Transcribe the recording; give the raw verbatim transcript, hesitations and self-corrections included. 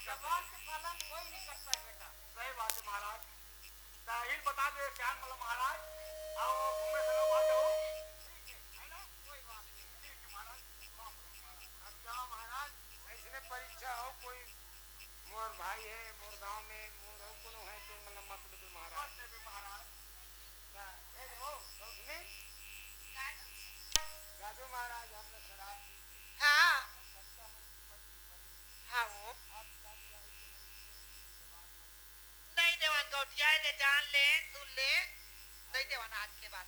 जबान के पालन कोई नहीं करता है बेटा। सही बात है महाराज। त एही ल बता दे, सियान वाला महाराज, आओ, घूमे से लोग आ जाओ। ठीक है, है ना? कोई बात नहीं। ठीक है महाराज, प्रणाम करो महाराज। अब जाओ महाराज, ऐसने परीक्षा हो, कोई मोर भाई है, मोर गांव में, मोर अउ कोनो है तो मतलब मत लेबे महाराज। मत लेबे महाराज। त ए हो, रोशनी, जादू महाराज, हमने शराब पी ली। हाँ। अब बच्चा मन की बच्ची पड़ी। हाँ वो। आप जादू राही के नहीं, जबान मत नहीं देवन गौटिया, ले जान ले, सुन ले, नहीं देवन आज के बाद।